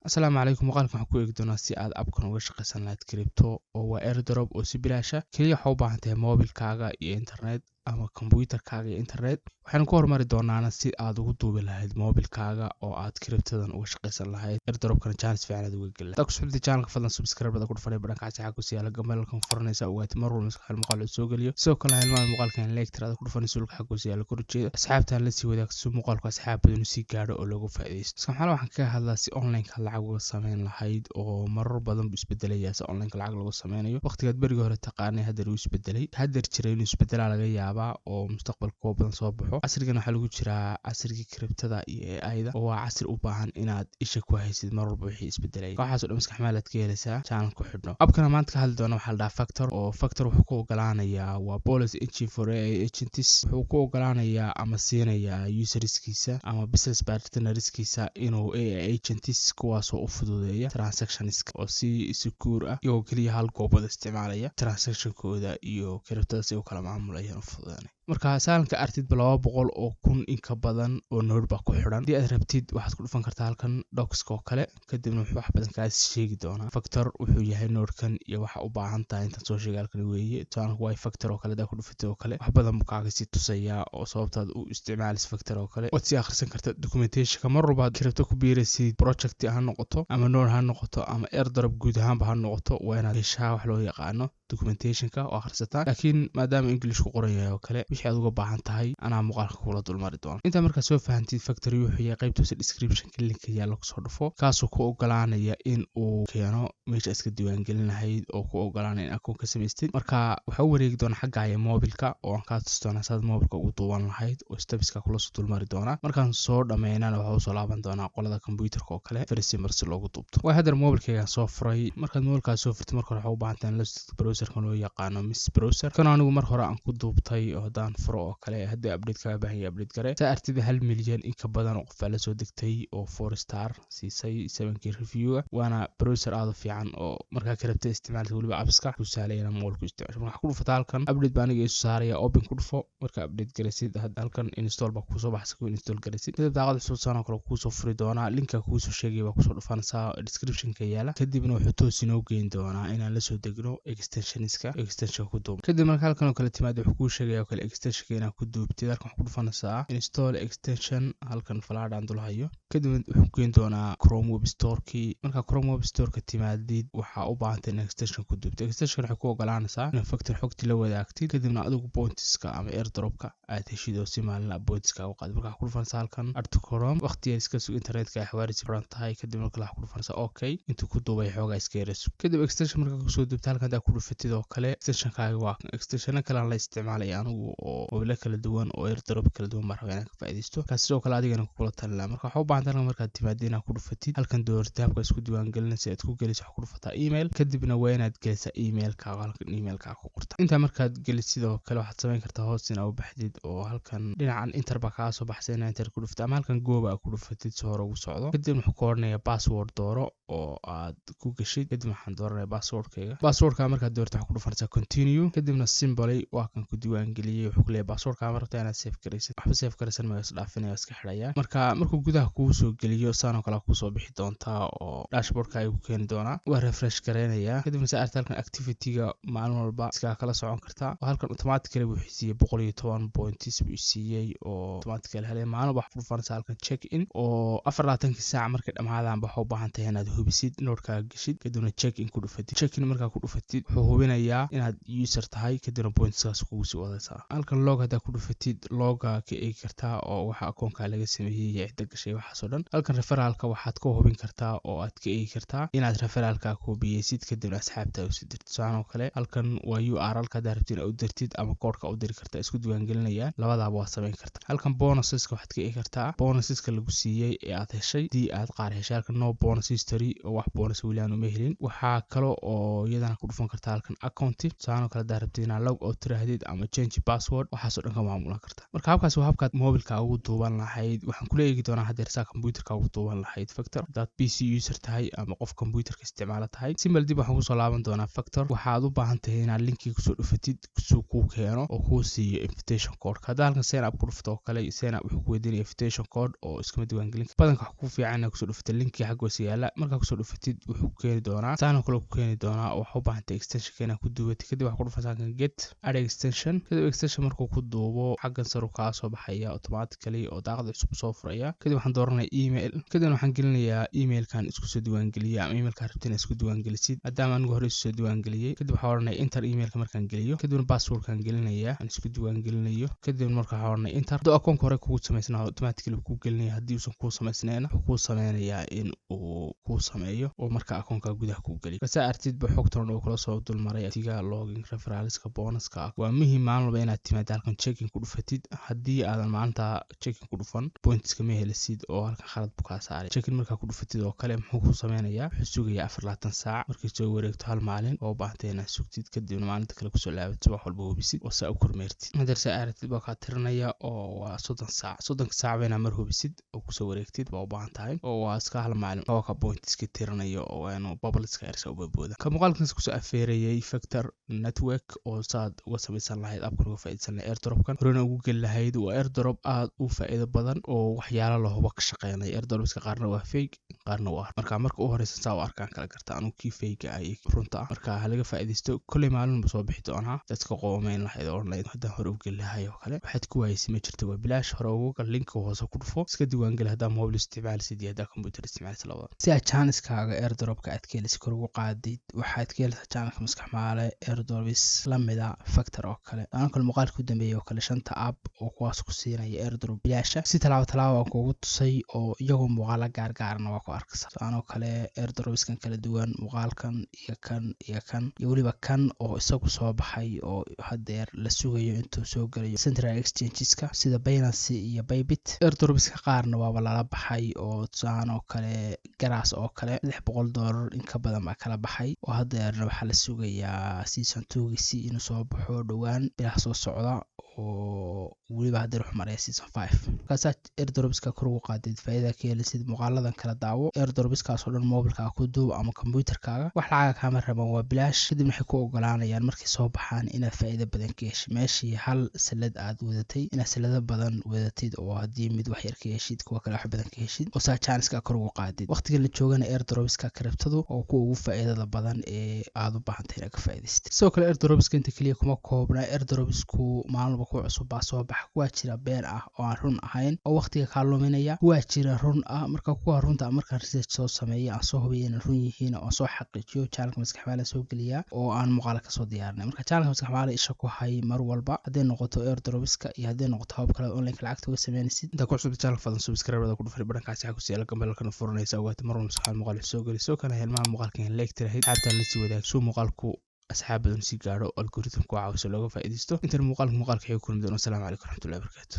Asalaamu calaykum. Muuqaalkan waxaan ku eegi doonaa si aad appkan uga shaqaysan lahayd crypto, oo waa airdrop oo si bilaasha. Keliya waxaa u baahan tahay mobilkaaga iyo internet ama computerkaaga iyo internet. Waxaynu ku horumari doonaana si aad ugu duubi lahayd mobilkaaga oo aad cryptodan uga shaqaysan lahayd, airdropkana chance fiican aad uga geli lahayd. Ku subxda channelka, fadlan subscribe da ku dhufanay badhanka cas ku siyaala gambalkan furanaysa ogaati mar walba maskaxda muuqaal uu soo geliyo. Sidoo kale hilmaam muuqaalkan like tirada ku dhufanaysa sulka xagga siyaala kor ujeeda, asxaabtan la sii wadaag si muuqaalku asxaab badan u sii gaadho oo looga faa'iidaysto. Iska waxaan kaga hadlaa si online-ka lacag uga samayn lahayd, oo marar badan buu isbedelayaa si online-ka lacag lagu sameynayo. Waqtigaad berigii hore taqaanay haddeer uu isbedelay, haddeer jiray inuu isbedelaa laga yaabaa oo mustaqbalka kuwa badan soo baxo. Casrigan waxaa lagu jiraa casrigii cryptoda iyo AI-da, oo waa casri u baahan inaad isha ku haysid mar walba wixii isbedelaya. Waxaas oo dhan maskax maalaad ka helaysaa channel ku xidhno. Appkana maanta ka hadli doona waxaa la dhahaa Factor, oo Factor wuxuu ku ogolaanayaa, waa policy engine for AI agents. Wuxuu ku ogolaanayaa ama siinayaa userskiisa ama business partnerskiisa inuu AI agents, kuwaasoo u fududeeya transactionska oo si secure ah, iyagoo keliya hal goob wada isticmaalaya transactionkooda iyo cryptoda si u kala maamulayaan u fududeynaya. Marka saalanka artidba 200,000 in ka badan oo node baa ku xidhan. Haddii aad rabtid, waxaad ku dhufan kartaa halkan docska oo kale, kadibna wuxuu wax badan kaas sheegi doonaa Factor wuxuu yahay, nodekan iyo waxa u baahan tahay. Intaan soo sheegay halkan weeye. Tusaale, way Factor oo kale hadaa ku dhufatid oo kale, wax badan buu kaaga sii tusayaa oo sababtaad u isticmaalaysa Factor oo kale. Waad sii akhrisan karta documentationka. Mar walba aad crypto ku biiraysid, project ha noqoto ama node ha noqoto ama airdrop guud ahaanba ha noqoto, waa inaad heshaa wax loo yaqaano documentationka oo akhrisataa. Laakiin maadaama English ku qoran yahay oo kale, wixii aad uga baahan tahay anaa muuqaalka kula dulmari doona. Intaa markaa soo fahantid Factor wuxuu yahay, qaybta hoose descriptionka linka yaalla kusoo dhufo, kaasoo ku ogolaanaya in uu keeno meesha iska diiwaangelin lahayd oo ku ogolaanaya in akoon ka samaystid. Marka waxaa u wareegi doona xaggaya mobilka, oo aan kaa tusi doonaa saad mobilka ugu duuban lahayd, oo stepska kula soo dulmari doonaa. Markaan soo dhameynana, waxaa usoo laaban doonaa qolada computerka oo kale very si loogu duubto. Waa haddeer mobilkaygaan soo furay. Markaad mobilkaas soo furtid, marka hore waxaa u baahan tahay la browserkan loo yaqaano Mises Browser. Kan anigu mar hore aan ku duubtay, oo haddaan furo oo kale, haddii update kaga baahan yahay, update gare. Saa artida, 1 milyan in ka badan oo qof baa lasoo degtay oo four star siisay, sevenkii review. Waana browser aad u fiican oo markaa ka rabta isticmaalka, weliba appska ku sahlaya inaad mobilku isticmaasho. Marka ku dhufataa halkan, update baa aniga isu saaraya, open ku dhufo. Marka update garaysid, halkan install baa kusoo baxsa, ku install garaysid. Kadib daaqada xusuusan oo kale kuusoo furi doonaa, linka kuusoo sheegay baa kusoo dhufanaysaa descriptionka yaala. Kadibna wuxuu toos inoo geyn doonaa inaan lasoo degno extensionska, extension ku duub. Kadib marka halkan oo kale timaad, wuxuu kuu sheegaya oo kale extensionka inaad ku duubtid. Halkan waxaa ku dhufanaysaa install extension, halkan falaadhaan dul hayo. Kadib wuxuu geyn doonaa Chrome Web Storekii. Marka Chrome Web Storeka timaadid, waxaa u baahantay in extension ku duubtid. Extension waxay ku ogolaanaysaa inaad Factor xogti la wadaagtid, kadibna adigu pointska ama airdropka aad heshid oo si maalinla pointska u qaad. Marka waxaa ku dhufanaysaa halkan add to Chrome, waqtiga iska sug, internetka ay xawaarisi furan tahay. Kadib marka waxaa ku dhufanaysaa okay, intuu ku duubay xoogaa iska yarayso. Kadib extension marka kusoo duubta, halkan hadaa ku dhufatid oo kale, extensionkaaga waa kan. Extensiona kale aan la isticmaalaya anigu oo mobile kala duwan oo airdrop kala duwan baan rabaa inaan ka faa'iidaysto. Kaas sidoo kale adigana kula talin lahaa. Marka waxaa u baahan halkan markaad timaado inaad ku dhufatid halkan, dooratid habka isku diiwaangelinaysa aad ku geliso. Waxaa ku dhufataa email, kadibna waa inaad gelisaa emailkaaga, halkan emailkaaga ku qorta. Intaa markaad gelisid sidoo kale, waxaad samayn kartaa hoos inaa u baxdid, oo halkan dhinacan enter baa kaga soo baxsay, inaa enter ku dhufatid ama halkan go baa ku dhufatid si hore ugu socdo. Kadib wuxuu ku odhanaya password dooro oo aad ku geshid. Kadib waxaan dooranaya passwordkayga. Passwordka markaad doorto, waxaa ku dhufanaysaa continue. Kadibna simply waa kan ku diiwaangeliyey. Wuxuu ku leeyahay passwordka ma rabtaa inaad save garaysid? Waxba save garaysan ma is dhaafinaya, iska xidhaya. Marka markuu gudaha kuu soo geliyo, saan oo kale kusoo bixi doontaa oo dashboardka ayuu ku keeni doonaa. Waa refresh garaynayaa. Kadibna saa aragta, halkan activity-ga maalin walba iskaa kala socon kartaa, oo halkan automatically buu siiyey, 110 points buu siiyey oo automatically helay. Maalin walba waxaa ku dhufanaysaa halkan check in, oo 24-kii saac markay dhamaadaan waxaa u baahan tahay inaad hubisid, nodekaaga geshid, kadibna check in ku dhufatid. Check in markaa ku dhufatid, wuxuu hubinayaa inaad user tahay, kadibna pointskaas kugu sii wadaysaa. Halkan log haddaa ku dhufatid, loga ka eegi kartaa oo waxa akoonkaa laga sameeyey iyo cidda gashay, waxaasoo dhan. Halkan referralka waxaad ka hubin kartaa oo aad ka eegi kartaa inaad referralka koobiyeysid, kadibna asxaabta usi dirtid. Tusaale oo kale, halkan waa URL-ka haddaa rabtid inaad u dirtid ama koodhka u diri kartaa, isku diiwaangelinayaan, labadaaba waa samayn kartaa. Halkan bonuseska waxaad ka eegi kartaa bonuseska lagu siiyey ee aad heshay, hadii aad qaar heshay. Halkan no bonus history, oo wax bonus weli aan uma helin. Waxaa kale oo iyadana ku dhufan kartaa halkan account. Tusaale oo kale, haddaa rabtid inaad log out tiraahdid ama change password, waxaasoo dhan ka maamulan kartaa. Marka habkaas waa habkaad mobilka ugu duuban lahayd. Waxaan kula eegi doonaa haddeer saa computerka ugu duuban lahayd Factor, haddaad PC user tahay ama qof computerka isticmaala tahay. Simal dib waxaan kusoo laaban doonaa Factor. Waxaad u baahan tahay inaad linkii kusoo dhufatid suu kuu keeno oo kuu siiyo invitation code. Haddaa halkan sign up ku dhufto oo kale, sign up wuxuu ku weydiinaya invitation code oo iskama diiwaangelin. Badanka wax ku fiican inaad kusoo dhufatid linkii xagga hoose yaala. Markaa Markaa kusoo dhufatid, wuxuu ku keeni doonaa saanoo kale ku keeni doonaa. Waxaa u baahantay extensionka inaad ku duubatid. Kadib waxaa ku dhufataa kan "Get add extension". Kadib extension markuu ku duubo, xaggan saru kaa soo baxaya automatically oo daaqada cusub soo furaya. Kadib waxaan dooranaya email. Kadibna waxaan gelinayaa emailkan isku soo diiwaangeliya ama emailka rabta inaad isku diiwaangelisid, maadaama anigu hore isu soo diiwaangeliyey. Kadib waxaa oranaya "Enter emailka". Markaan geliyo, kadibna passwordkan gelinaya aan isku diiwaangelinayo. Kadibna marka waxaa oranaya "Enter". Hadduu akoonka hore kugu samaysnaa, automatically kuu gelinaya. Haddii uusan kuu samaysnayna, wuxuu kuu sameynayaa in uu kuu sameeyo oo marka akoonka gudaha kuu geliyo. Marka saa artidba, xogtan oo kula soo dulmaray tiga login, referralska, bonuska. Waa muhiim maalin walba inaad timaad halkan, checking ku dhufatid. Haddii aadan maalinta checking ku dhufan, pointska ma helisid oo halkan khalad buu kaa saaray. Checking markaa ku dhufatid oo kale, muxuu kuu sameynayaa? Wuxuu sugayaa 24 saac. Markii soo wareegto hal maalin oo u baahantay inaad sugtid, kadibna maalinta kale kusoo laabatid, wax walba hubisid oo saa u kormeertid. Hadeer saa aragtid baa kaa tirinaya oo waa 30 saac. 30-ka saac ba inaad mar hubisid oo kusoo wareegtid baa u baahan tahay, oo waa iska hal maalin oo ka pointska tirinayo oo waanu bubbleska ersa u boobooda. Ka muuqaalkaas kusoo afeerayay Factor Network oo saad uga samaysan lahayd appkan, uga faa'iidaysan lahayd airdropkan, horena ugu geli lahayd. Waa airdrop aad u faa'iido badan oo waxyaalo lahuba ka shaqeynaya. Airdropska qaarna waa fake, qaarna waa. Marka u horeysa saa u arkaan kala garta anuu kii fake ah iyo runta ah. Marka ha laga faa'iidaysto. Kolley maalin buu soo bixi doonaa. Dadka qoomeyn lahayd oo odhan haddaan hore u geli lahay oo kale, waxaad ku waayisay ma jirto, waa bilaash. Hore ugu gal, linka hoose ku dhufo, iska diiwaangeli haddaa mobile isticmaalisid iyo haddaa computer isticmaalisid labada, si aad chancekaaga airdropka aad ka helisid kor ugu qaadid. Waxaad ka helaysaa channelka Maskaxmaale airdrops lamida Factor oo kale, anoo kale muuqaalka u dambeeyay oo kale, shanta app oo kuwaas ku siinaya airdrop bilaasha, si talaabo talaabo aan kugu tusay oo iyagoo muuqaala gaargaarna waa ku arkaysa. Anoo kale airdropskan kala duwan, muuqaalkan iyo kan iyo kan iyo weliba kan oo isagu soo baxay oo hadeer la sugayo intuu soo gelayo central exchangeska sida Binance iyo Bybit. Airdropska qaarna waaba lala baxay oo tusaahan oo kale Grass oo kale $600 in ka badan baa kala baxay, oo hadeerna waxaa la sugayaa season two-giisi inuu soo baxo dhowaan bilaha soo socda, oo weliba hadeer wuxuu maraya season 5. Markaasaa airdropska kor ugu qaadid, faa'iida ka helisid. Muuqaaladan kala daawo. Airdropskaas oo dhan mobilkaaga ku duub ama computerkaaga, wax lacaga kaama rabaan, waa bilaash. Kadibna waxay ku ogolaanayaan markay soo baxaan inaad faa'iido badan ka heshid. Meeshii hal salad aad wadatay, inaad salado badan wadatid, oo haddii mid wax yar ka heshid, kuwa kale wax badan ka heshid, oo saa chanceka kor ugu qaadid. Waqtiga la joogana airdropska cryptadu oo kuwa ugu faa'iidada badan ee aad u baahantay inaad ka faa'iidaystid. Sidoo kale airdropska inta keliya kuma koobna. Airdropsku maalin walba kuwa cusub baa soo baxa. Kuwaa jira been ah oo aan run ahayn oo waqtiga kaa luminaya, kuwaa jira run ah. Marka kuwa runta ah, markaan research soo sameeya, aan soo hubiya inay run yihiin oo aan soo xaqiijiyo, channelka Maskaxmaale soo geliyaa oo aan muuqaala kasoo diyaarinay. Marka channelka Maskaxmaale isha ku hay mar walba, hadday noqoto airdropska iyo hadday noqoto habab kale online lacagta uga sameynaysid. Intaa ku cusub channelka, fadlan subscribe ku dhufan badhankaasi waxaa ku siyaala gambalkana furanaysa. Ogaata mar walba Maskaxmaale muuqaal soo geli soo kana helmaha muuqaalkan like tirahayd, asxaabta la sii wadaag suu muuqaalku asxaab badan sii gaadho, algorithm ku caawiso looga faa'iidaysto. Intan muuqaalka xiga kulmi doono. Asalaamu calaykum waraxmatullahi wabarakaatu.